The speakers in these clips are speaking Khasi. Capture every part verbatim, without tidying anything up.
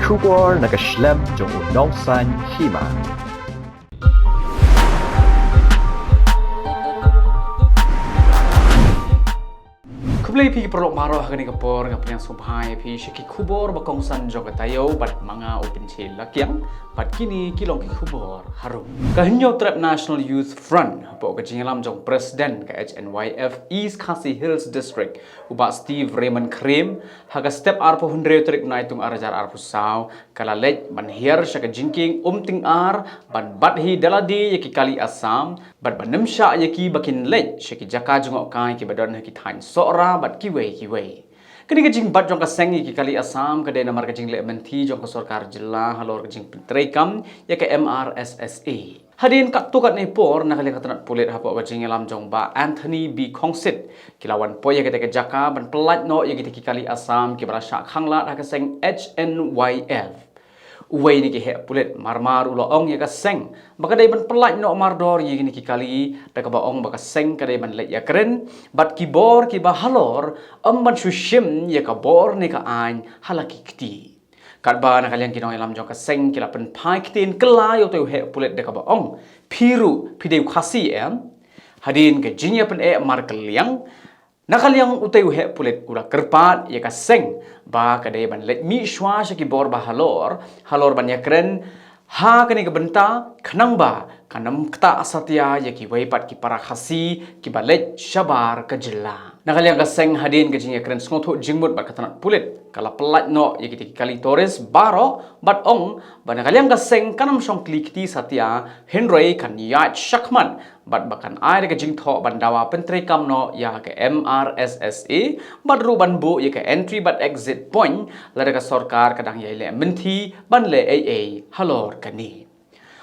Khubor na ka shlem jong u Nongsaiñ Hima. Khublei phi ki paralok baroh ha kane ka por, nga pdiang sngewbha ïa phi sha ki khubor ba kongsan jong ka taïew bad ma nga u Pynche Lakiang, bad kine ki long ki khubor harum. Ka Hynñiew Trep National Youth Front hapoh ka jingïalam jong President ka H N Y F East Khasi Hills District, u Bah Steve Raymond Krim, ha ka step arphew hynriew tarik Naitung arhajar arphew saw, ka la leit ban hiar sha ka jingkieng Umtyngar ban bat hi da lade ïa ki kali Assam, bad ban nym shah ïa ki ba kin leit sha ki jaka jngohkai kiba don ha ki thaiñ Sohra bad kiwei kiwei. Kane ka jingbat jong ka seng ïa ki kali Assam ka dei namar ka jingleh mynthi jong ka sorkar jylla halor ka jingpyntreikam ïa ka M R S S A. Hadien katto katne por, na ka liang ka tnat pulit hapoh ka jingïalam jong Bah Anthony B Khongsit, ki la wan poi ha katei ka jaka ban pyllait noh ïa kitei ki kali Assam kiba la shah khanglad ha ka seng H N Y F. Uwei na ki heh pulit marmar u la ong ïa ka seng ba ka dei ban pyllait noh mardor ïa kine ki kali, da kaba ong ba ka seng ka dei ban leit ïakren bad ki bor kiba halor, ym ban shu shim ïa ka bor ne ka aiñ ha la ki kti. Katba na ka liang ki nongïalam jong ka seng ki la pynphai ktien kylla ïa utei u heh pulit da kaba ong, phi ruh phi dei u Khasi em? Hadien ka jingïapyneh markylliang, na ka liang utei u heh pulit u la kyrpad ïa ka seng ba ka dei ban leit mih shuwa sha ki bor ba halor, halor ban ïakren ha kane ka bynta, khnang ba kan ym ktah satia ïa kiwei pat ki para Khasi kiba leit shabar ka jylla. Na ka liang ka seng, hadien ka jingïakren sngewthuh jingmut bad ka tnat pulit, ka la pyllait noh ïa kitei ki kali tourist baroh bad ong ba na ka liang ka seng kan ym shong kli kti satia, hynrei kan ïaid shakhmat bad ba kan ai da ka jingthoh ban dawa pyntreikam noh ïa ka M R S S A, bad ruh ban buh ïa ka entry bad exit point lada ka sorkar ka dang ïai leh mynthi ban leh ei ei halor kane.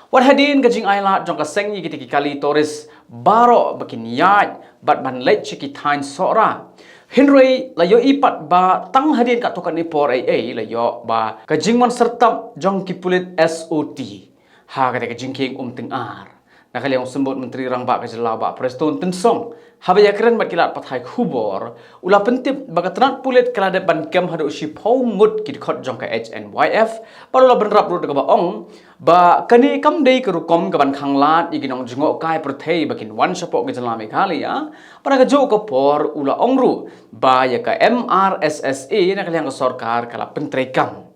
Wat hadien ka jingailad jong ka seng ïa kitei ki kali tourist baroh ba kin ïaid bad ban leit sha ki thaiñ Sohra. Hynrei la ïohi pat ba tang hadien katto katne por ei ei la ïoh ba ka jingwan syrtap jong ki pulit S O T ha katei ka jingkieng Umtyngar. Na ka liang u Symbud Myntri Rangbah ka jylla u Bah Prestone Tynsong, haba ïakren bad ki lad pathai khubor, u la pyntip ba ka tnat pulit ka la dep ban kem haduh shiphew ngut ki dkhot jong ka H N Y F, bad u la bynrap ruh da kaba ong ba kane kam dei ka rukom kaban khanglad ïa ki nongjngohkai pyrthei ba kin wan shapoh ka jylla Meghalaya, bad ha kajuh ka por u la ong ruh ba ïa ka M R S S A na ka liang ka sorkar ka la pyntreikam.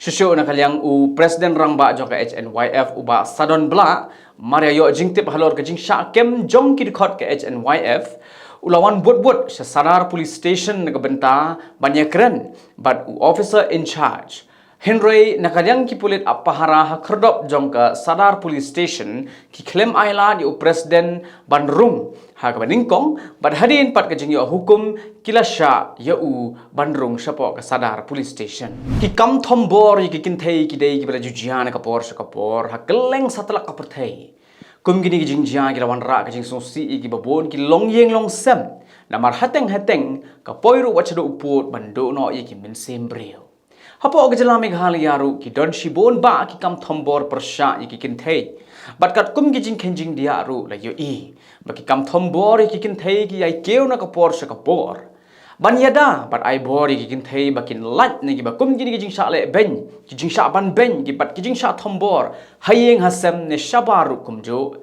Shuh shuh na ka liang u President Rangbah jong ka H N Y F u Bah Sadon Blah, mar ïa ïoh jingtip halor ka jingshah kem jong ki dkhot ka H N Y F, u la wan bud bud sha Sadar Police Station na ka bynta ban ïakren bad u officer in charge. Hynrei na ka liang ki pulit ap pahara ha khyrdop jong ka Sadar Police Station ki khlem ailad ïa u President ban rung ha kaba nyngkong, bad hadien pat ka jingïoh hukum ki la shah ïa u ban rung shapoh ka Sadar Police Station. Ki kam thombor ïa ki kynthei ki dei kiba la ju jia na ka por sha ka por ha kylleng satlak ka pyrthei. Kum kine ki jingjia ki la wanrah ka jingsngewsih ïa kiba bun ki longïing longsem, namar hateng hateng ka poi ruh wat shaduh u pud ban duh noh ïa ki mynsiem briew. Hapoh ka jylla Meghalaya ruh ki don shibun bah ki kam thombor pyrshah ïa ki kynthei. Bad katkum ki jingkheiñ jingdiah ruh la ïohi ba ki kam thombor ïa ki kynthei ki ïai kiew na ka por sha ka por. Ban ïada bad ai bor ïa ki kynthei ba kin lait na kiba kum kine ki jingshah leh beiñ, ki jingshah ban beiñ, ki bad ki jingshah thombor ha ïing ha sem ne shabar ruh kumjuh.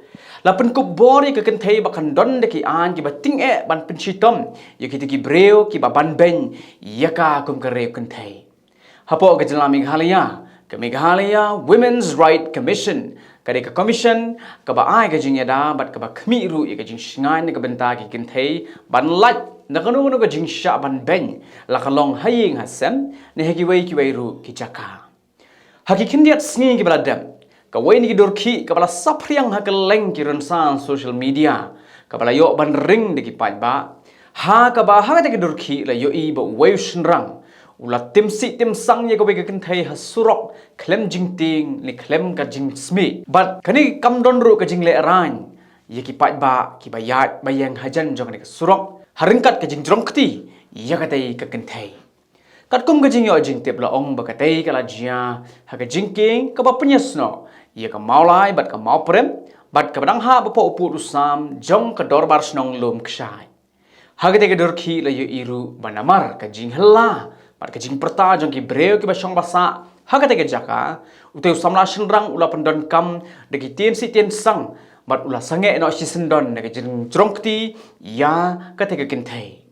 La pynkup bor ïa ki kynthei ba kan don da ki aiñ kiba tyngeh ban pynshitom ïa kitei ki briew kiba ban beiñ ïa ka kum ka riew kynthei. Hapoh ka jylla Meghalaya, ka Meghalaya Women's Right Commission ka dei ka commission kaba ai ka jingïada bad kaba khmih ruh ïa ka jingshngaiñ na ka bynta ki kynthei ban lait na kano kano ka jingshah ban beiñ, la ka long ha ïing ha sem ne ha kiwei kiwei ruh ki jaka. Ha ki khyndiat sngi kiba la dep, kawei na ki dur khih kaba la saphriang ha kylleng ki rynsan social media, kaba la ïoh ban ring da ki paidbah, ha kaba ha katei ka dur khih la ïohi ba uwei u shynrang u la tim sih tim sang ïa kawei ka kynthei ha surok khlem jingtieng ne khlem ka jingsmih. Bad kane kam don ruh ka jinglehrain ïa ki paidbah kiba ïaid ba ïeng hajan jong kane ka surok ha ryngkat ka jingjrong kti ïa katei ka kynthei. Katkum ka jingïoh jingtip la ong ba katei ka la jia ha ka jingkieng kaba pynïasnoh ïa ka Mawlai bad ka Mawprem, bad kaba dang hap ba poh u pud u sam jong ka Dorbar Shnong Lumkshai. Ha katei ka dur khih la ïohi ruh ba namar ka jinghylla bad ka jingpyrta jong ki briew kiba shong ba sah Ha kata ka jaka, utei u samla shynrang u la pyndonkam da ki tien sih tien sang, bad u la sangeh noh shisyndon da ka jingjrong kti ïa kata ka kynthei.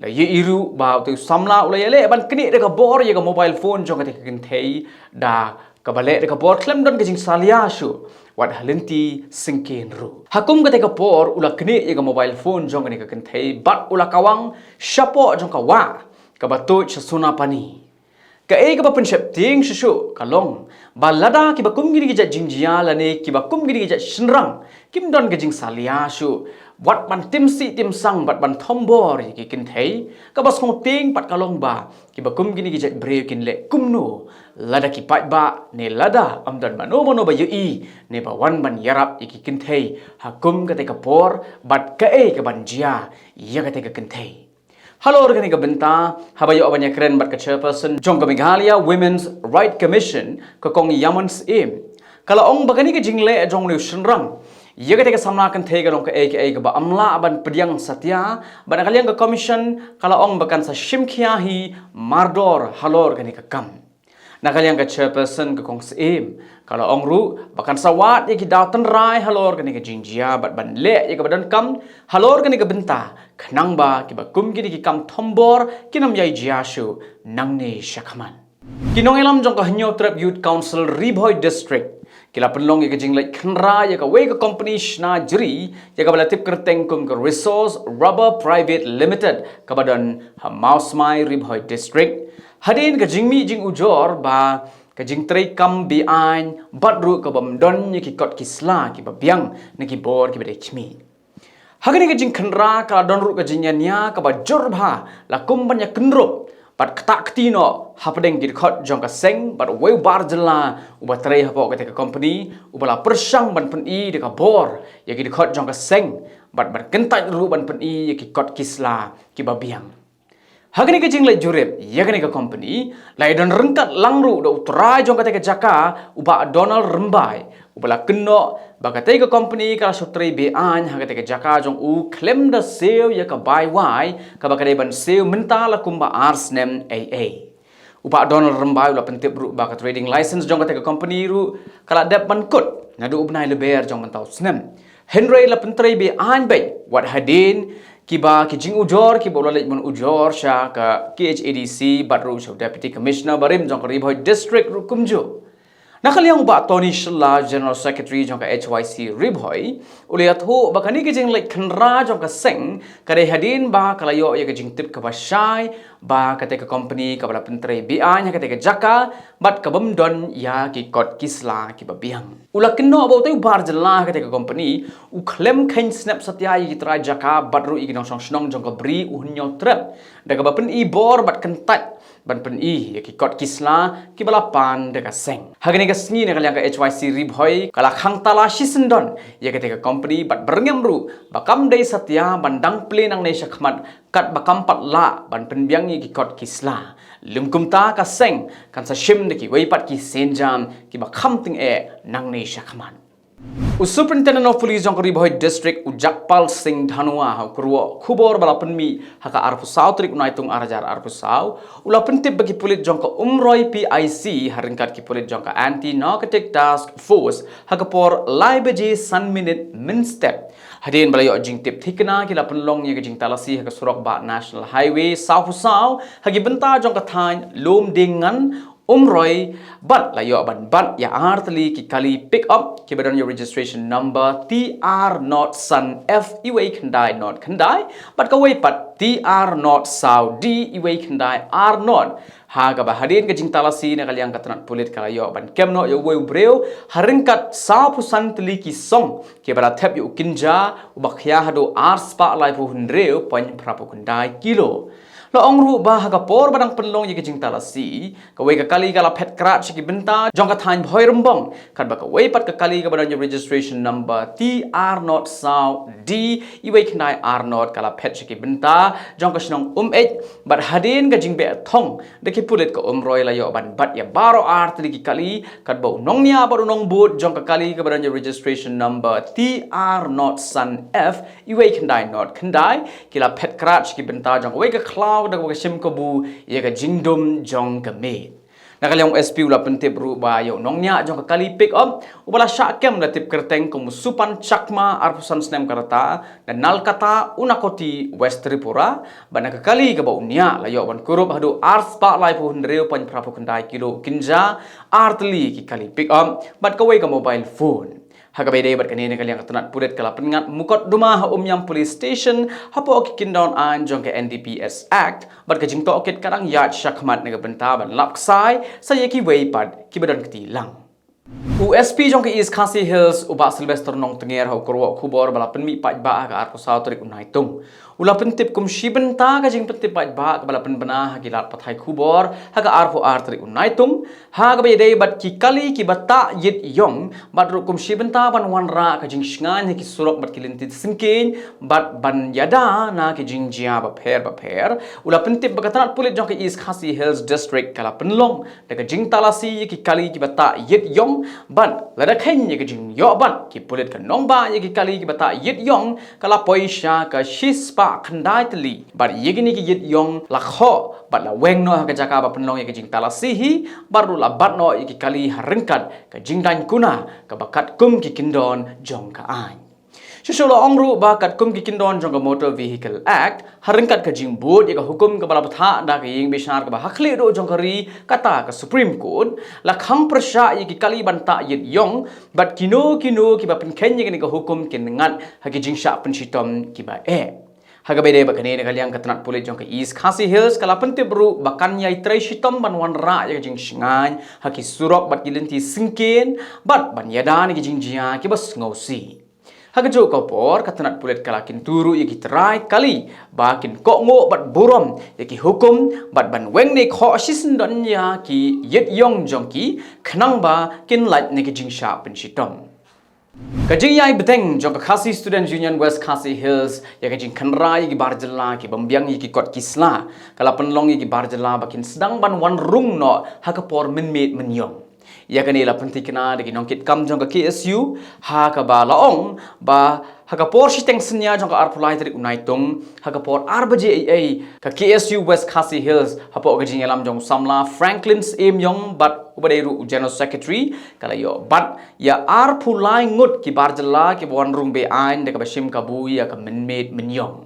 La ïohi ruh ba utei u samla u la ïaleh ban knieh da ka bor ïa ka mobile phone jong kata ka kynthei, da kaba leh da ka bor khlem don ka jingsalia shuh wat ha lynti syngkien ruh. Ha kum kata ka por u la knieh ïa ka mobile phone jong kane ka kynthei bad u la kawang shapoh jong ka wah kaba tuid sha Sonapani. Kaei kaba pynsheptieng shuh shuh ka long ba lada kiba kum kine ki jait jingjia lane kiba kum kine ki jait shynrang kim don ka jingsalia shuh wat ban tim sih tim sang bad ban thombor ïa ki kynthei, kaba sngewtieng pat ka long ba kiba kum kine ki jait briew kin leh kumno lada ki paidbah ne lada ym don mano mano ba ïohi ne ba wan ban ïarap ïa ki kynthei ha kum kata ka por bad kaei kaban jia ïa kata ka kynthei. Halor kane ka bynta, haba ïoh ban ïakren bad ka chairperson jong ka Meghalaya Women's Right Commission, ka Kong Ïamon Syiem, ka la ong ba kane ka jingleh jong une u shynrang ïa kata ka samla kynthei ka long kaei kaei kaba ym lah ban pdiang satia, bad na ka liang ka commission ka la ong ba kan sa shim khia hi mardor halor kane ka kam. Na ka liang ka chairperson ka Kong Syiem ka la ong ruh ba kan sa wad ïa ki daw tynrai halor kane ka jingjia bad ban leh ïa kaba donkam halor kane ka bynta, khnang ba kiba kum kine ki kam thombor kin ym ïai jia shuh nangne shakhmat. Ki nongïalam jong ka Hynñiewtrep Youth Council Ri Bhoi District ki la pynlong ïa ka jingleit khynra ïa kawei ka company shna jri ïa kaba la tip kyrteng kum ka Resource Rubber Private Limited kaba don ha Mawsmai, Ri Bhoi District, hadien ka jingmih jingujor ba ka jingtrei kam be-aiñ bad ruh ka bym don ïa ki kot ki sla kiba biang na ki bor kiba dei khmih. Ha kane ka jingkhynra ka la don ruh ka jingïania kaba jur bha la kum ban ïakynrup bad ktah kti noh hapdeng ki dkhot jong ka seng bad uwei u bar jylla uba trei hapoh kata ka company, uba la pyrshang ban pyni da ka bor ïa ki dkhot jong ka seng bad ban kyntait ruh ban pyni ïa ki kot ki sla kiba biang. Ha kane ka jingleit jurip ïa kane ka company, la ïadon ryngkat lang ruh da u trai jong kata ka jaka, u Bah Donald Rymbai, uba la kynnoh ba kata ka company ka la shu trei be-aiñ ha kata ka jaka jong u khlem da siew ïa ka bai wai kaba ka dei ban siew mynta la kumba ar snem ei ei. U Bah Donald Rymbai u la pyntip ruh ba ka trading license jong kata ka company ruh ka la dep ban kut naduh u bnai Lber jong mynta u snem. Hynrei la pyntrei be-aiñ beit wat hadien kiba ki jingujor kiba u la leit ban ujor sha ka K H A D C bad ruh sha u Deputy Commissioner barim jong ka Ri Bhoi District ruh kumjuh. Na ka liang u Bah Tony Shylla, General Secretary jong ka H Y C Ri Bhoi, u la ïathuh ba kane ka jingleit khynra jong ka seng ka dei hadien ba ka la ïoh ïa ka jingtip kaba shai ba kata ka company kaba la pyntrei be-aiñ ha kata ka jaka bad ka bym don ïa ki kot ki sla kiba biang. U la kynnoh ba utei u bar jylla ha kata ka company u khlem kheiñ snep satia ïa ki trai jaka bad ruh ïa ki nongshong shnong jong ka Bri u Hynñiewtrep da kaba pyni bor bad kyntait ban pyni ïa ki kot ki sla kiba la pan da ka seng. Ha kane ka sngi na ka liang ka H Y C Ri Bhoi ka la khang tala shisyndon ïa kata ka company bad byrngem ruh ba kam dei satia ban dang plie nangne shakhmat katba kam pat lah ban pynbiang ïa ki kot ki sla. Lym kumta ka seng kan sa shim da kiwei pat ki sienjam kiba kham tyngeh nangne shakhmat. U Superintendent of Police jong ka Ri Bhoi District u Jagpal Singh Dhanua ha u kyrwoh khubor ba la pynmih ha ka arphew saw tarik u Naitung ar hajar arphew saw u la pyntip ba ki pulit jong ka Umroi P I C ha ryngkat ki pulit jong ka Anti Narcotic Task Force ha ka por lai baje san minit mynstep, hadien ba la ïoh jingtip thikna ki la pynlong ïa ka jingtalasi ha ka surok bah National Highway sawphew saw ha ki bynta jong ka thaiñ Lumdiengan, Umroi, bad la ïoh ban bat ïa ar tylli ki kali pick up kiba don ïa registration number T R naught san F iwei khyndai naught khyndai bad kawei pat T R naught saw D iwei khyndai ar naught. Ha kaba hadien ka jingtalasi na ka liang ka tnat pulit ka la ïoh ban kem noh ïa uwei u briew ha ryngkat sawphew san tylli ki song kiba la thep ïa u kynja uba khia haduh ar spah laiphew hynriew point phraphew khyndai kilo. La ong ruh ba ha ka por ba dang pynlong ïa ka jingtalasi, kawei ka kali ka la phet krad sha ki bynta jong ka thaiñ Bhoirymbong, katba kawei pat ka kali kaba don ïa registration number T R naught saw D iwei khyndai ar naught ka la phet sha ki bynta jong ka shnong Umeit, bad hadien ka jingbeh thong da ki pulit ka Umroi la ïoh ban bat ïa baroh ar tylli ki kali, katba u nongñiah bad u nongbud jong ka kali kaba don ïa registration number T R naught san F iwei khyndai naught khyndai ki la phet krad sha ki bynta jong kawei ka khlaw da kaba ka shim kabu ïa ka jingdum jong ka miet. Na ka liang u S P u la pyntip ruh ba ïa u nongñiah jong ka kali pick up uba la shah kem da tip kyrteng kum u Supan Chakma, arphew san snem ka rta, na Nalkata, Unakoti, West Tripura, bad na ka kali kaba u ñiah la ïoh ban kurup haduh ar spah laiphew hynriew point phraphew khyndai kilo u kynja, ar tylli ki kali pick up bad kawei ka mobile phone. Ha kaba ïadei bad kane, na ka liang ka tnat pulit ka la pynngat mukotduma ha Umiam Police Station hapoh ki kyndon aiñ jong ka N D P S Act, bad ka jingtohkit ka dang ïaid shakhmat na ka bynta ban lap ksai sa ïa kiwei pat kiba don kti lang. U S P jong ka East Khasi Hills, u Bah Sylvester Nongtnger, ha u kyrwoh khubor ba la pynmih paidbah ha ka arphew saw tarik u Naitung, u la pyntip kum shi bynta ka jingpyntip paidbah kaba la pynbna ha ki lad pathai khubor ha ka arphew ar tarik u Naitung, ha kaba ïadei bad ki kali kiba tah ïit ïong, bad ruh kum shi bynta ban wanrah ka jingshngaiñ ha ki surok bad ki lynti syngkien, bad ban ïada na ki jingjia bapher bapher. U la pyntip ba ka tnat pulit jong ka East Khasi Hills District ka la pynlong da ka jingtalasi ïa ki kali kiba tah ïit ïong, bad lada kheiñ ïa ka jingïoh bat ki pulit ka nongbah ïa ki kali kiba tah ïit ïong, ka la poi sha ka shi spah khyndai tylli, bad ïa kine ki ïit ïong la khoh bad la weng noh ha ka jaka ba pynlong ïa ka jingtalasi hi, bad ruh la bat noh ïa ki kali ha ryngkat ka jingdaiñ kuna kaba katkum ki kyndon jong ka aiñ. Shuh shuh la ong ruh ba katkum ki kyndon jong ka Motor Vehicle Act, ha ryngkat ka jingbud ïa ka hukum kaba la bthah da ka ïing bishar kaba ha khlieh duh jong ka ri, kata ka Supreme Court, la khang pyrshah ïa ki kali ban tah ïit ïong, bad kino kino kiba pynkheiñ ïa kane ka hukum kin ngat ha ki jingshah pynshitom kiba eh. Ha kaba ïadei bad kane, na ka liang ka tnat pulit jong ka East Khasi Hills ka la pyntip ruh ba kan ïai trei shitom ban wanrah ïa ka jingshngaiñ ha ki surok bad ki lynti syngkien, bad ban ïada na ki jingjia kiba sngewsih. Ha kajuh ka por, ka tnat pulit ka la kyntu ruh ïa ki trai kali ba kin kohnguh bad burom ïa ki hukum, bad ban weng ne khoh shisyndon ïa ki ïit ïong jong ki, khnang ba kin lait na ki jingshah pynshitom. Ka jingïai bteng jong ka Khasi Student Union West Khasi Hills ïa ka jingkhynra ïa ki bar jylla ki bym biang ïa ki kot ki sla, ka la pynlong ïa ki bar jylla ba kin sdang ban wan rung noh ha ka por mynmiet mynïong. Ïa kane la pynthikna da ki nongkitkam jong ka K S U, ha kaba la ong ba ha ka por shiteng synñia jong ka arphew lai tarik u Naitung, ha ka por ar baje eiei, ka K S U West Khasi Hills, hapoh ka jingïalam jong u samla Franklin Syiem Ïong bad uba dei ruh u General Secretary, ka la ïoh bat ïa arphew lai ngut ki bar jylla kiba wan rung be-aiñ da kaba shim kabu ïa ka mynmiet mynïong.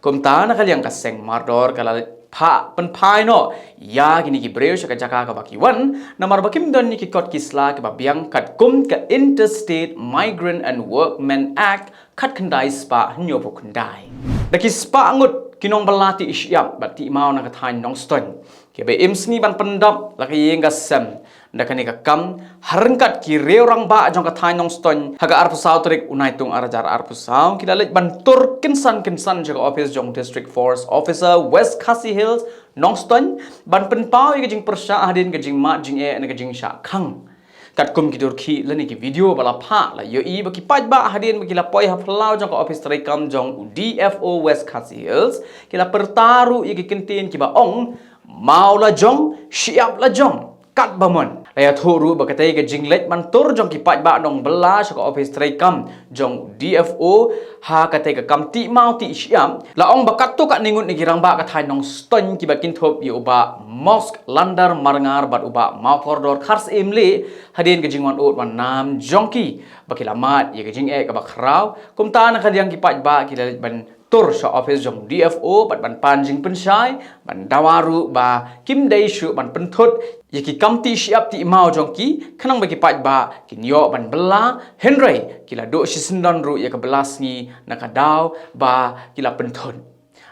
Kumta, na ka liang ka seng mardor ka la phah pynphai noh ïa kine ki briew sha ka jaka kaba ki wan, namar ba kim don ïa ki kot ki sla kiba biang katkum ka Interstate Migrant and Workmen Act khatkhyndai spah hynñiewphew khyndai. Da ki spah ngut ki nongbylla tih shyiap bad tih maw na ka thaiñ Nongstoiñ, kiba im sngi ban pyndap la ka ïing ka sem da kane ka kam, ha ryngkat ki riew rangbah jong ka thaiñ Nongstoiñ, ha ka arphew saw tarik u Naitung ar hajar arphew saw, ki la leit ban tur kynsan kynsan sha ka ophis jong District Forest Officer West Khasi Hills, Nongstoiñ, ban pynpaw ïa ka jingpyrshah hadien ka jingmad jingeh ne ka jingshah khang. Katkum ki dur khih lane ki video ba la phah, la ïohi ba ki paidbah hadien ba ki la poi ha phyllaw jong ka ophis treikam jong u D F O West Khasi Hills, ki la pyrta ruh ïa ki kyntien kiba ong, maw la jong, shyiap la jong, katba mon. La ïathuh ruh ba katei ka jingleit ban tur jong ki paidbah nongbylla sha ka ophis treikam jong D F O ha katei ka kam tih maw tih shyiap, la ong ba katto katne ngut na ki rangbah ka thaiñ Nongstoiñ kiba kynthup ïa u Bah Mosk Landar Marngar bad u Bah Mawkordor Kharsyiem Lieh, hadien ka jingwan ud wan nam jong ki, ba ki la mad ïa ka jingeh kaba khraw. Kumta, na ka liang ki paidbah ki la leit ban tur sha ophis jong D F O bad ban pan jingpynshai, ban dawa ruh ba kim dei shuh ban pynthut ïa ki kam tih shyiap tih maw jong ki, khnang ba ki paidbah kin ïoh ban bylla, hynrei ki la duh shisyndon ruh ïa ka bylla sngi na ka daw ba ki la pynthut.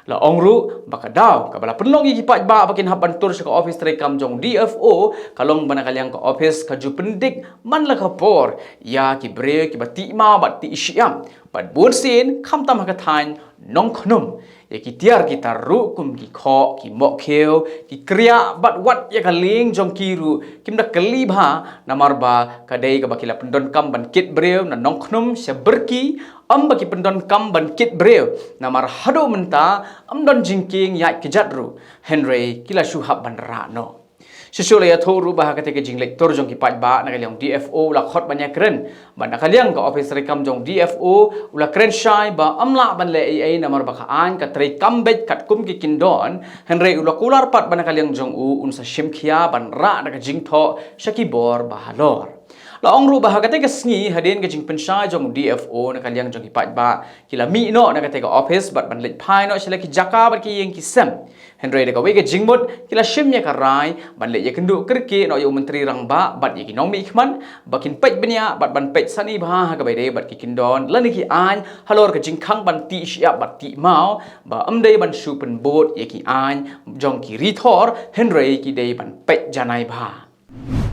La ong ruh ba ka daw kaba la pynlong ïa ki paidbah ba kin hap ban tur sha ka ophis treikam jong D F O, ka long ba na ka liang ka ophis ka ju pyndik man la ka por ïa ki briew kiba tih maw bad tih shyiap, bad bunsien khamtam ha ka thaiñ Nongkhnum, ïa ki tiar ki tar ruh kum ki khoh, ki mohkhiew, ki kriah, bad wat ïa ka lieng jong ki ruh kim da kylli bha, namar ba ka dei kaba ki la pyndonkam ban kit briew na Nongkhnum sha Byrki, ym ba ki pyndonkam ban kit briew, namar haduh mynta ym don jingkieng ïaid kjat ruh, hynrei ki la shu hap ban rah noh. Shisha la ïathuh ruh ba ha katei ka jingleit tur jong ki paidbah na ka liang D F O u la khot ban ïakren bad na ka liang ka ophis treikam jong D F O u la kren shai ba ym lah ban leh ei ei namar ba ka aiñ ka treikam beit katkum ki kyndon, hynrei u la kular pat ba na ka liang jong u un sa shim khia ban rah da ka jingthoh sha ki bor ba halor. La ong ruh ba ha katei ka sngi hadien ka jingpynshai jong D F O na ka liang jong ki paidbah ki la mih noh na katei ka ophis bad ban leit phai noh sha la ki jaka bad ki ïing ki sem. Hynrei da kawei ka jingmut ki la shim ïa ka rai ban leit ïakynduh kyrkieh noh ïa u Myntri Rangbah bad ïa ki nongmihkhmat ba kin peit bniah bad ban peit sani bha ha kaba ïadei bad ki kyndon lane ki aiñ halor ka jingkhang ban tih shyiap bad tih maw, ba ym dei ban shu pynbud ïa ki aiñ jong ki ri thor, hynrei ki dei ban peit janai bha.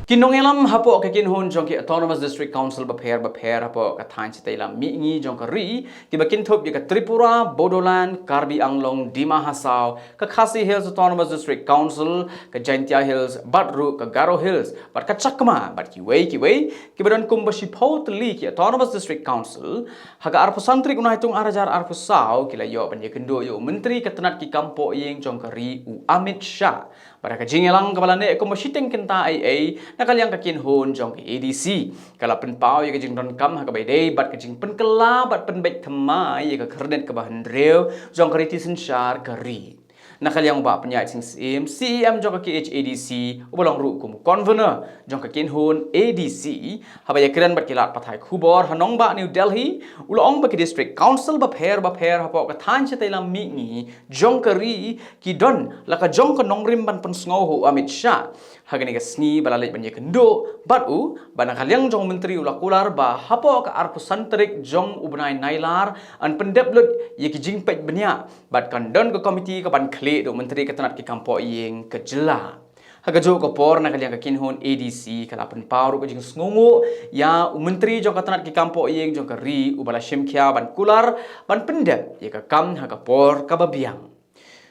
Ki nongïalam hapoh ka kynhun jong ki Autonomous District Council bapher bapher hapoh ka thaiñ shatei lam mihngi jong ka ri, kiba kynthup ïa ka Tripura, Bodoland, Karbi Anglong, Dima Hasao, ka Khasi Hills Autonomous District Council, ka Jaintia Hills bad ruh ka Garo Hills bad ka Chakma bad kiwei kiwei, kiba don kumba shiphew tylli ki Autonomous District Council, ha ka arphew san tarik u Naitung ar hajar arphew saw ki la ïoh ban ïakynduh ïa u Myntri ka tnat ki kam poh ïing jong ka ri u Amit Shah. Bad ha ka jingïalang kaba la neh kumba shiteng kynta ei ei na ka liang ka kynhun jong ka A D C, ka la pynpaw ïa ka jingdonkam ha kaba ïadei bad ka jingpynkylla bad pynbeit thymmai ïa ka khyrnit kaba hynriew jong ka riti synshar ka ri. Na ka liang u Bah Pynïaid Sing Syiem, C E M jong ka K H A D C, uba long ruh kum u convener jong ka kynhun A D C, haba ïakren bad ki lad pathai khubor ha nongbah New Delhi, u la ong ba ki District Council bapher bapher hapoh ka thaiñ shatei lam mihngi jong ka ri ki don la ka jong ka nongrim ban pynsngew ha u Amit Shah ha kane ka sngi ba la leit ban ïakynduh bad u, bad na ka liang jong u Myntri u la kular ba hapoh ka arphew san tarik jong u bnai Nailar yn pyndep lut ïa ki jingpeit bniah bad kan don ka komiti kaban khlieh da u Myntri ka tnat ki kam poh ïing ka jylla. Ha kajuh ka por na ka liang ka kynhun A D C ka la pynpaw ruh ka jingsngewnguh ïa u Myntri jong ka tnat ki kam poh ïing jong ka ri uba la shim khia ban kular ban pyndep ïa ka kam ha ka por kaba biang.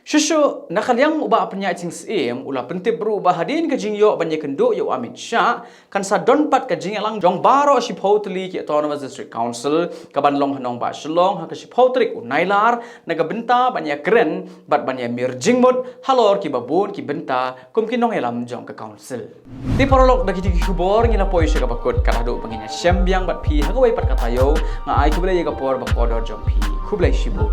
Shuh shuh na ka liang u Bah Pynïaid Sing Syiem u la pyntip ruh ba hadien ka jingïoh ban ïakynduh ïa u Amit Shah, kan sa don pat ka jingïalang jong baroh shiphew tylli ki Autonomous District Council kaban long ha nongbah Shillong ha ka shiphew tarik u Nailar na ka bynta ban ïakren bad ban ïamir jingmut halor kiba bun ki bynta kum ki nongïalam jong ka Council. Te paralok, da kito ki khubor ngi la poi sha kaba kut, kat haduh ba ngin ïashem biang bad phi ha kawei pat ka taïew, nga ai khublei ïa ka por ba kordor jong phi. Khublei shibun.